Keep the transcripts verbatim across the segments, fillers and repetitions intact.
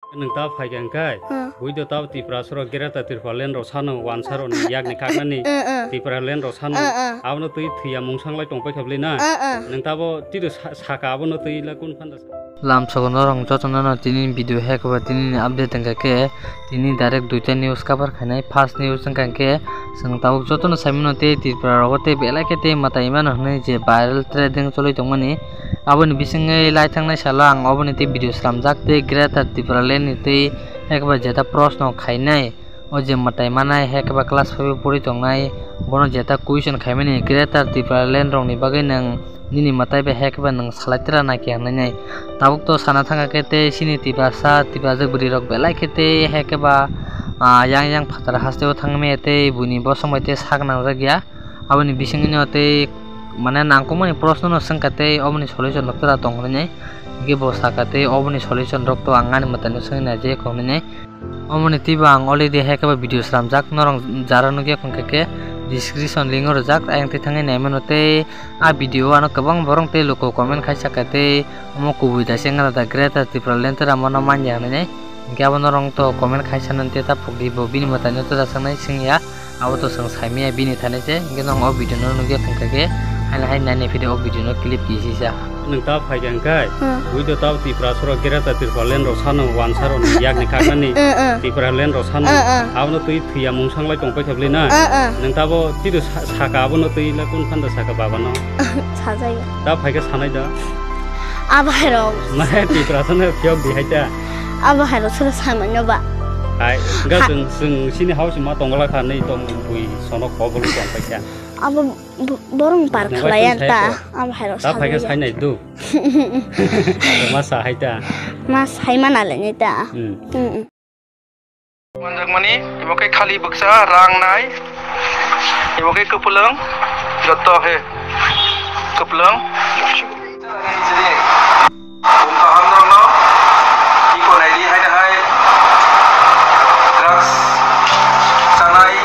Nwng ta phaikha hwnkhe, hmm, buido tabo Tiprasa rok Greater Tipraland rok sano wansa rok ni yak ni kaknani, hmm, hmm, Tipraland rok sano, hmm, hmm, abono twi thwiya mungsang lai tongpai kha bwlwi na? Hmm, hmm. Nwng tabo tiro sa-, saka abono twi la kun phanda sa? Lamsogo norok jotono no tini video hai khe ba tini ni update wngkha khe tini direct duita news cover khainai. First news wngkha khe chwng tabuk jotono saimano tei Tripura rogo tei belai khe tei mwtai mano hwnwi je viral trending choli tongmani. Aboni bisingwi lai thangnai salo ang oboni tei video slamjak tei Greater Tipraland ni tei hai khe ba jeta proshno khainai. O je mwtai manai hai khe ba class five o pori tongnai, bono jeta question khaimani Greater Tipraland rokni bagwi nwng nini mwtai bai hai khe ba nwng salai tera nai khe hwnwi nai. Tabuk to sana thangkha khe tei chini Tiprasa, Tiprajwk bwrwi rok belai khe tei hai khe ba, ah, yang yang phatar haste o thangmaya tei buini bosong bai tei sak nangjak ya. Aboni bisingwino tei mane nangkukmani proshno no swngkha tei oboni solution rok tera tong hwnwi nai. Hwnkhe bo sakha tei oboni solution rok to ang ani mwtai no swngwi naijak hwnwi nai. Omoni twibo ang already hai khe ba video slamjak, norok jara nukya hwnkhe khe description link o rwjak, ayang twi thangwi naimano tei a video o ano kwbang borok tei luku comment khaisa kha tei omo kubui da se wngna da Greater Tipraland tei rama no manya hwnwi nai. Hwnkhe abo norok to comment khaisa nang tei ta phukdi bo bini mwtai no tei ta sangnai swngya, abo to chwng saimaya bini thani se, hwnkhe norok o video no nukya hwnkhe khe haino hai nai nai phidi o video no clip kisi sa. Nwng ta phaikha hwnkhe, hmm, buido tabo Tiprasa rok Greater Tipraland rok sano wansa rok ni yak ni kaknani, hmm, hmm, Tipraland rok sano, hmm, hmm, abono twi thwiya mungsang lai tongpai kha bwlwi na? Hmm, hmm. Nwng tabo tiro sa-, saka abono twi la kun phanda saka baba no? Sajaya. Ta phaikha sanai da? Abo hai rok. Mahe Tiprasa no phiyok di hai ta? Abo hai rok sero samai no ba? Hai, ga ha- chwng, chwng chini house ma tongla kha nei tong bui sono khobor tong paikha. Abo Bo-, borong par khlai ang ta. Abo hai rok ta phaikhe sajaya. Sainai du. Ma sa hai ta. Ma sai mana le ni ta. Hmm. Hmm, hmm. Manjakmani, ibo khe khali bwksa rang nai. Ibo khe kwplwng, joto he kwplwng. Bung kaham norokno iko naidi haino hai drugs chanai.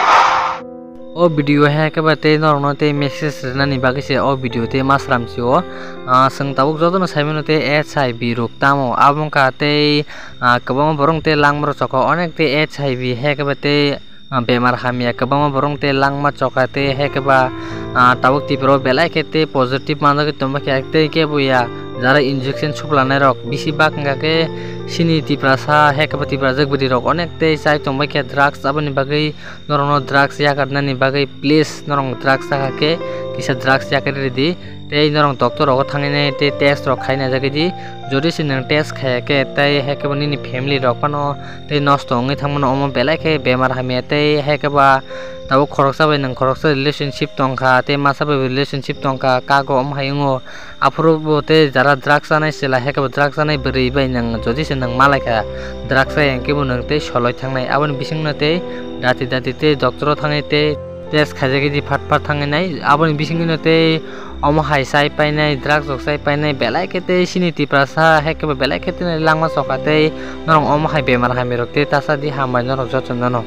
O video hai khe ba tei norokno tei message rwnani bagwi se o video tei ma sram si o. Ah, chwng tabuk jotono saimano tei H I V rok tamo abo wngkha tei, ah, kwbangma borok tei langmaro chokha onek tei H I V hai khe ba tei, ah, bemar hamya kwbangma borok tei langma chokha tei hai khe ba, ah, tabuk Tripura o belai khe tei positive manjagwi tongma khe tei kebo ya jara injection suplanai rok bisi bak wngkha khe chini Tiprasa hai khe ba Tiprajwk bwrwi rok onek tei chai tongbai khe drugs aboni bagwi norokno drugs yakarnani bagwi, please, norok drugs chakha khe kisa drugs yakarwi rwdi. Tei norok doctor rogo thangwi nai tei test rok khai naijagwi di. Jodi se nwng test khaya khe tei hai khe bo nini family rok phano tei nosto wngwi thangmano, omo belai khe bemar hamya tei hai khe ba tabuk khoroksa bai nwng khoroksa relationship tongkha tei masa bai relationship tongkha, kago omo hai wngo. Aphuru bo tei jara drugs chanai chwla hai khe bo drugs chanai bwrwi bai nwng jodi se nwng malaikha drugs chaya hwnkhe bo nwng tei soloi thangnai. Aboni bisingno tei dati dati tei doctor o thangwi tei test khaijagwi di phat phat thangwi nai. Aboni bisingno tei omo hai chai painai, drugs rok chai painai, belai khe tei chini Tiprasa hai khe bo belai khe tei langma chokha tei norok omo hai bemar hamya rok tei ta cha di, hambai norok joto no no.